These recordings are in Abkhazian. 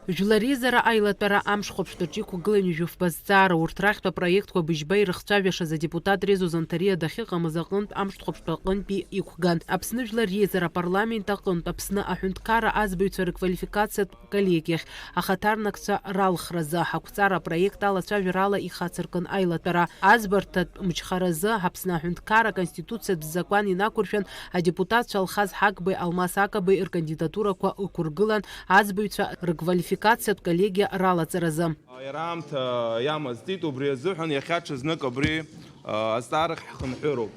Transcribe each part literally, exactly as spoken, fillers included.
Жәлар реизара аилатәара амшхәаԥштәаҿы иқәгылан ҩажәифба зҵаара. Урҭ рахьтә апроектқәа быжьба ирыхцәажәашаз адепутат Резо Занҭариа дахьыҟамыз аҟынтә амшхәаԥштәы аҟынтәи иқәган. Аԥсны Жәлар реизара апарламент аҟынтә Аԥсны аҳәынҭқарра азбаҩцәа рыквалификациатә коллегиахь ахаҭарнакцәа ралхразы ақәҵара апроект алацәажәарала ихацыркын аилатәара. Азбарҭатә мчхаразы Аԥсны аҳәынҭқарра аконституциатә закәан инақәыршәан, адепутатцәа Алхаз Ҳагбеи Алмас Акабеи ркандидатурақәа ықәыргылан, азбаҩцәа рыквалификациатә коллегиа ралаҵаразы. Иара аамҭа иамазҵит, убри азыҳәан иахьа ҽазнык абри, а, азҵаарахь ҳхынҳәыроуп.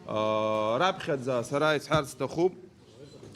А, раԥхьаӡа сара исҳәарц сҭахуп,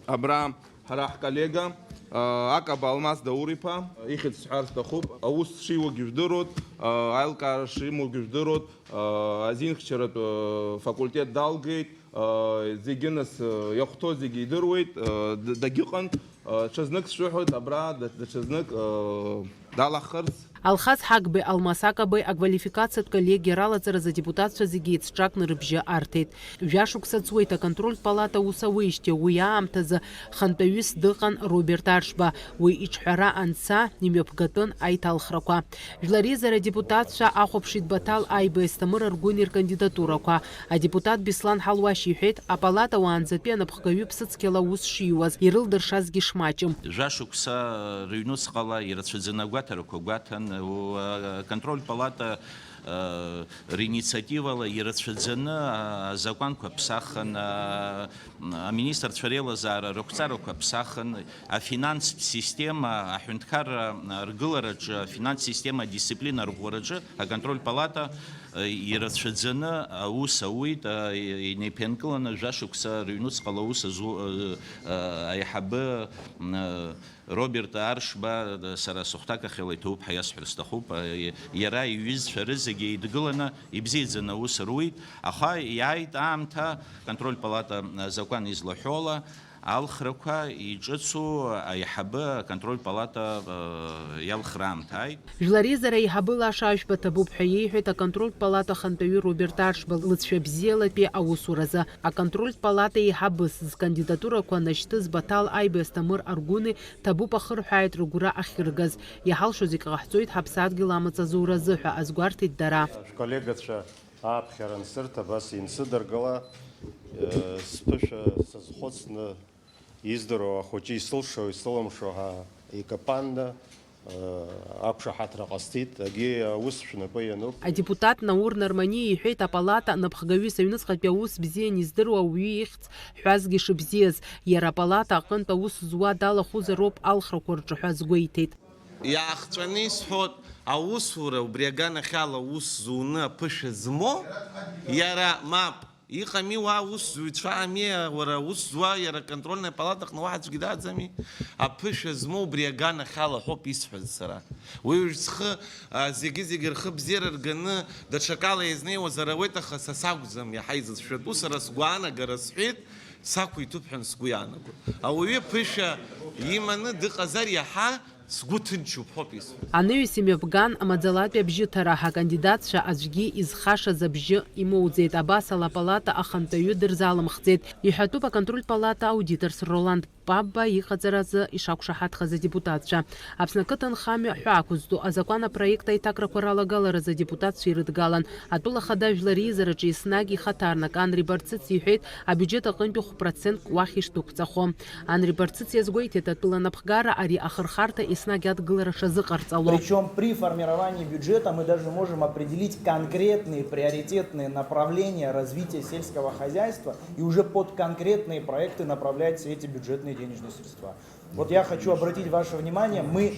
абра ҳара ҳколлега, а, Акаба Алмас Даур-иԥа, ихьӡ сҳәарц сҭахуп, аус шиуагьы жәдыруеит, а, аилкаара шимоугьы жәдыруеит, а, азинхьчаратә, а, факультет далгеит, а, зегьы нас, а, иахәҭоу зегьы идыруеит, а, д-, дагьыҟан, а, ҽазнык сшәыҳәоит, абра да-, даҽазнык, а, далаҳхырц. Алхаз Ҳагбеи Алмас Акабеи аквалификациатә коллегиа ралаҵаразы адепутатцәа зегьы еицҿакны рыбжьы арҭеит. Жәашықәса ҵуеит аконтрольтә палата аус ауеижьҭеи, уи аамҭазы хантәаҩыс дыҟан Роберт Аршба. Уи иҿҳәара анца, имҩаԥгатәын аиҭалхрақәа. Жәлар реизара адепутатцәа ахәаԥшит Баҭал Аиба, Есҭамыр Аргәыни ркандидатурақәа. Адепутат Беслан Ҳалуашь иҳәеит, апалата уаанӡатәи анапхгаҩы ԥсыцқьала аус шиуаз, ирылдыршазгьы шмаҷым. Жәашықәса рыҩнуҵҟала ирацәаӡаны агәаҭарақәа гәаҭан, у-, аконтрольтә палата, э, ринициативала ирацәаӡаны, а, азакәанқәа ԥсахын, а, аминистрцәа реилазаара рықәҵарақәа ԥсахын, афинанстә система, аҳәынҭқарра аргылараҿы, афинанстә система адисциплина арӷәӷәараҿы аконтрольтә палата, э, ирацәаӡаны аус ауит, э, инеиԥынкыланы жәашықәса рыҩнуҵҟала аус азу-, э, э, аиҳабы, э, Роберт Аршба, сара сыхәҭакахьала иҭабуп ҳәа иасҳәар сҭахуп. Иара иҩызцәа рызегьы еидгыланы ибзиаӡаны аус руит, аха иааит аамҭа, аконтрольтә палата азакәан излаҳәола алхрақәа иҿыцу аиҳабы аконтрольтә палата, э, иалхра аамҭа ааит. Жәлар реизара аиҳабы Лаша Ашәба ҭабуп ҳәа иеиҳәеит аконтрольтә палата ахантәаҩы Роберт Аршба лыҵшәа бзиалатәи аусуразы. Аконтрольтә палата еиҳабыс зкандидатурақәа нашьҭыз Баҭал Аиба, Есҭамыр Аргәыни ҭабуп ахырҳәааит рыгәра ахьыргаз. Иҳалшо зегь ҟаҳҵоит ҳаԥсадгьыл амаҵ азуразы ҳәа азгәарҭеит дара. Шәколлегацәа ааԥхьара ансырҭ, абас инсыдыркыла, э, сԥышәа сазхәыцны, издыруа ахәыҷы исылшо, исылымшо ҳәа икапанны, э, ақәшаҳаҭра ҟасҵеит, егьи аус шәнапы иануп. Адепутат Наур Нармани иҳәеит, апалата анапхгаҩыс аҩныҵҟатәи аус бзиан издыруа ауаҩы ихьӡ ҳәазгьы шыбзиаз, иара апалата аҟынтә аус зуа далахәызароуп алхрақәа рҿы ҳәа азгәеиҭеит. Иаахҵәаны исҳәоит, аусура убри аганахьала аус зуны аԥышәа змоу, иара мап, иҟами уа аусзуҩцәа ами, уара аус зуа, иара аконтрольная палата аҟны уаҳа аӡәгьы дааӡами? Аԥышәа змоу убри аганахьала ҳәоуп исҳәаз сара. Уи уажә схы, а, зегьы-зегьы рхы бзиара рганы, даҽакала иазнеиуазар ауеит, аха са сакәӡам иаҳа изыцәшәатәу, сара сгәаанагара сҳәеит, сақәиҭуп ҳәа сгәы иаанагоит. Ауаҩы ԥышәа иманы дыҟазар иаҳа сгәы ҭынчуп ҳәоуп исҳәо. Анаҩс имҩаԥган амаӡалатәи абжьыҭара, акандидатцәа аӡәгьы изхашаз абжьы имоуӡеит, абасала апалата ахантәаҩы дырзалымхӡеит. Иҳәатәуп аконтрольтә палата аудиторс Роланд Пабба иҟаҵаразы ишақәшаҳаҭхаз адепутатцәа. Аԥсны ақыҭанхамҩа ҳәаақәызҵо азакәан апроект аиҭакрақәа ралагаларазы адепутатцәа ирыдгалан. Атәыла хада Жәлар реизараҿы еснагь ихаҭарнак Анри Барцыц иҳәеит, абиуџьет аҟынтәи хә-процентк уахь ишдәықәҵахо. Анри Барцыц иазгәеиҭеит, атәыла анапхгара ари ахырхарҭа еснагь адгылара шазыҟарҵало. Причём при формировании бюджета мы даже можем определить конкретные приоритетные направления развития сельского хозяйства и уже под конкретные проекты направлять все эти бюджетные денежные средства. Вот я хочу обратить ваше внимание, мы,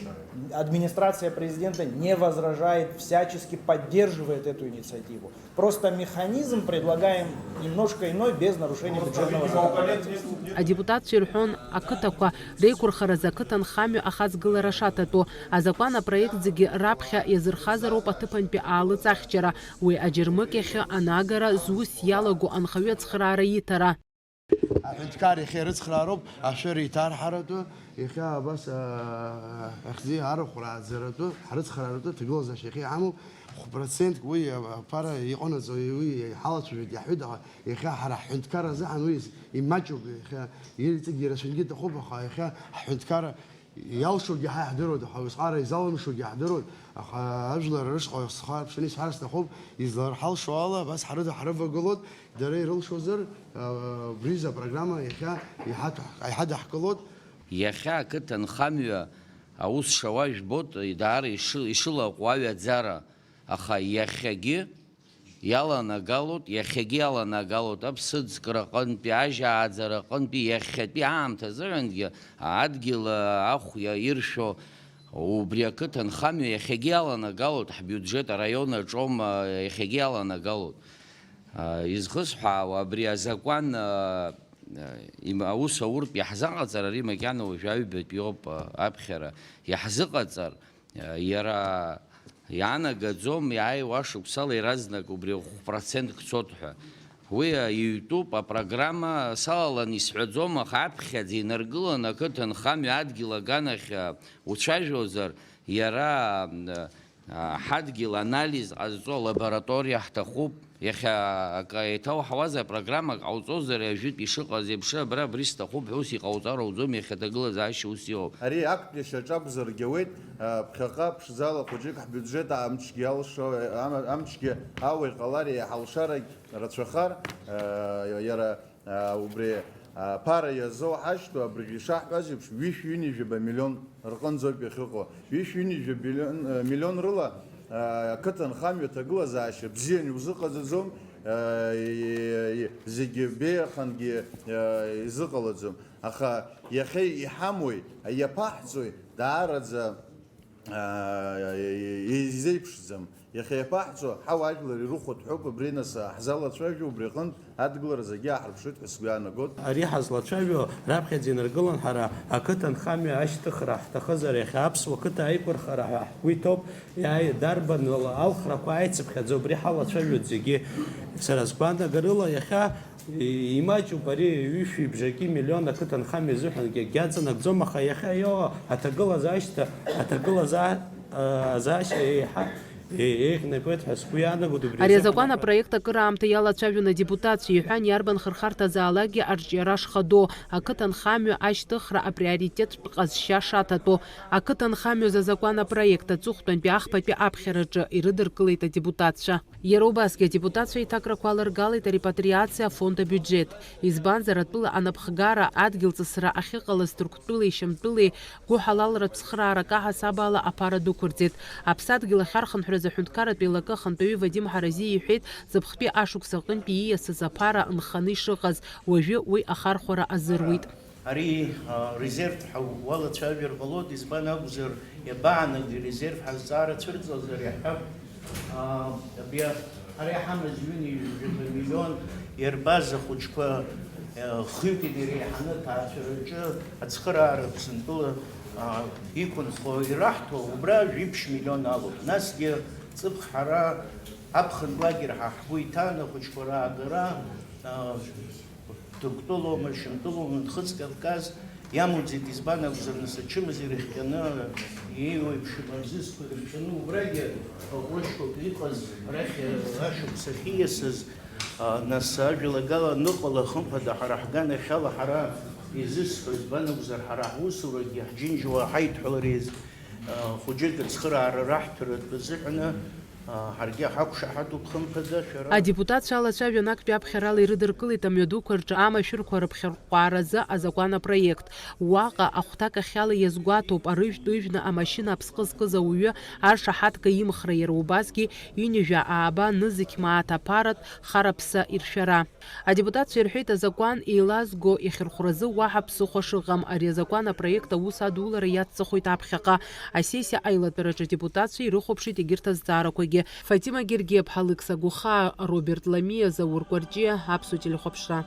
администрация президента не возражает, всячески поддерживает эту инициативу. Просто механизм предлагаем немножко иной, без нарушения бюджетного законодательства. Адепутатцәа ирҳәон, ақыҭақәа реиқәырхаразы ақыҭанхамҩа ахаҵгылара шаҭатәу. Азакәан апроект зегьы раԥхьа иазырхазароуп аҭыԥантәи аалыҵ ахьчара, уи аџьармыкьахьы анагара, зус иалаго анхаҩы ацхыраара иҭара. Аҳәынҭқар иахьа ирыцхраароуп ашәыра иҭарҳаратәы, иахьа абас, аа, ахьӡи арахә рааӡаратәы, ҳрыцхрааратәы ҭагылазаашьа иахьа иҳамоуп, хә-процентк уи аԥара иҟанаҵо, уи иҳалацәажәоит иаҳҳәеит, аха иахьа ҳара ҳҳәынҭқарра азыҳәан уи имаҷуп, иахьа иҵегьы ирацәангьы иҭахуп, аха иахьа ҳҳәынҭқарра Иалшогьы ҳа иаҳдыруеит, ҳаусҟара изалымшогьы ҳдыруеит, аха ажәлар рышҟа схы аарԥшны исҳәар сҭахуп, изларҳалшо ала, абас ҳарыда ҳрывагылоит, дара ирылшозар, а, абри изы апрограмма иахьа иҳаҭ-, иҳадаҳкылоит. Иахьа ақыҭанхамҩа аус шауа жәбоит, даара ишыл-, ишылаҟәуа аҩаӡара, аха иахьагьы иаланагалоит, иахьагьы иаланагалоит аԥсыӡкра аҟынтәи, ажьа ааӡара аҟынтәи, иахьатәи аамҭа азыҳәангьы адгьыл ахә иа-, иршәо убри ақыҭанхамҩа иахьагьы иаланагалоит, ҳбиуџьет араион аҿоума, иахьагьы иаланагалоит. А, изхысҳәаауа, абри азакәан, а, а, им-, аус ауртә иаҳзаҟаҵар, ари макьана уажәы аҩбатәи ауп, а, аԥхьара иаҳзыҟаҵар, Иара иаанагаӡом, иааиуа шықәсала иаразнак убри хә-процентк цоит ҳәа. Уи иҩтәуп, апрограмма салалан исҳәаӡом, аха аԥхьаӡа инаргыланы ақыҭанхамҩа адгьыл аганахь, а, уцәажәозар, иара, а, ҳадгьыл анализ ҟазҵо алабораториа ҳҭахуп. Иахьа акы еиҭауҳауазар, программак ҟауҵозар, ажәытә ишыҟаз еиԥш, абра абри сҭахуп ҳәа ус иҟауҵар ауӡом, иахьа аҭагылазаашьа ус иоуп. Ари актәи ашьаҿа акәзаргьы ауеит, а, ԥхьаҟа ԥшӡала хәыҷык ҳбиуџьет амчгьы алшо, ам-, амчгьы ауа иҟалар, еиҳа алшарагь рацәахар, а, иара, а, убри, а, аԥара иазоуҳашьҭуа, абыржәы ишаҳҳәаз еиԥш, ҩышәи-ҩынҩажәаба миллион рҟынӡоуп иахьыҟоу. Ҩышәи-ҩынҩажәа билион, э, миллион рыла, э, ақыҭанхамҩа аҭагылазаашьа бзиан иузыҟаҵаӡом, э, и-, и-, зегьы беиахангьы, э, изыҟалаӡом. Аха иахьа иҳамои, иаԥаҳҵои, даараӡа, э, изеиԥшӡам. Иахьа иаԥаҳҵо, ҳауаажәлар ирыхәо дҳәоуп, абри нас ҳзалацәажәо, убри аҟынтә адгылара зегьы аҳарԥшуеит ҳәа сгәы иаанагоит. Ари ҳазлацәажәо раԥхьаӡа инаргылан ҳара ақыҭанхамҩа ашьҭыхра ҳҭахызар, иахьа аԥсуа қыҭа аиқәырхара ҳәа ҳгәы иҭоуп, иааи-, дарбанала алхрақәа ааицыԥхьаӡо, убри ҳалацәажәоит зегьы. Сара сгәаанагарыла, иахьа и-, имаҷуп ари ҩышәи бжаки миллион ақыҭанхамҩа изыҳәангьы акгьы аҵанакӡом, аха иахьа иоуа аҭагылазаашьа, аҭагылазаа-, а-, азаашьа еиҳа еиӷьнагоит ҳәа сгәы иаанагоит убри азы. Ари азакәан апроект акыраамҭа иалацәажәон адепутатцәа, иҳәан, иарбан хырхарҭазаалакгьы арҿиара шхадоу, ақыҭанхамҩа ашьҭыхра априоритеттә ҟазшьа шаҭатәу. Ақыҭанхамҩа азакәан апроект аҵыхәтәантәи ахԥатәи аԥхьараҿы ирыдыркылеит адепутатцәа. Иара убасгьы адепутатцәа аиҭакрақәа аларгалеит арепатриациа афонд абиуџьет. Избанзар, атәыла анапхгара, адгьылҵысра ахьыҟалаз Ҭырқәтәылеи Шьамтәылеи гәыҳалалратә цхыраарак аҳасабала аԥара дәықәырҵеит. Аԥсадгьыл ахьархынҳәраз аҳәынҭқарратә еилакы ахантәаҩы Вадим Ҳаразиа иҳәеит, ҵыԥхтәи ашықәс аҟынтәи ииасыз аԥара нханы ишыҟаз, уажәы уи ахархәара азыруит. Ари, а, резерв ҳәа уалацәажәар ҟалоит, избан акәзар, иабаанагеи резерв ҳазҵаара цәырҵуазар иаҳҳәап, а, абри ҳара иҳамаз ҩынҩажәаба миллион иарбаз ахәыҷқәа, а, хҩык иреиҳаны аҭаацәараҿы ацхыраара Аԥсынтәыла, а, иқәынхо ираҳҭо, убра жәиԥшь миллион алоуп. Насгьы ҵыԥх ҳара аԥхын лагер ҳа ҳгәы иҭан, ахәыҷқәа раагара, а, Ҭырқәтәылоума, Шьамтәылоума, Нхыҵ Кавказ иамуӡеит, избан акәзар, нас, ачымазара ирыхҟьаны, еиуеиԥшым аӡызқәа ирыхҟьаны, убрагьы аҟәрышьқәак иҟаз, арахь ашықәс ахьиасыз, а, нас, ажәалагала аныҟала, хымԥада, ҳара ҳганахьала ҳара изысҳәо, избан акәзар, ҳара ҳусурагьы ҳџьынџьуаа ҳаидҳәалареи, а, хәыҷык ацхыраара раҳҭаратә азыҳәаны, Ҳаргьы ҳақәшаҳаҭуп, хымԥада, шәара. Адепутатцәа алацәажәон актәи аԥхьарала ирыдыркылеит амҩадуқәа рҿы амашәырқәа рыԥхьарҟәааразы азакәан апроект. Уаҟа ахәҭакахьала иазгәаҭоуп арыжәтә ыжәны амашьына аԥсҟы зкыз ауаҩы аршаҳаҭга имхра, иара убасгьы ҩынҩажәа ааба нызқь мааҭ аԥаратә хараԥса иршәара. Адепутатцәа ирҳәеит, азакәан еилазго ихьырхәразы уаҳа ԥсыхәа шыҟам. Ари азакәан апроект аус адулара иацҵахоит аԥхьаҟа. Асессиа аилатәараҿы адепутатцәа ирыхәаԥшит егьырҭ азҵаарақәагьы. Фатима Гергиаԥҳа, Алықьса Гәыхаа, Роберт Ламиа, Заур Кәарҷиа, Аԥсуа телехәаԥшра.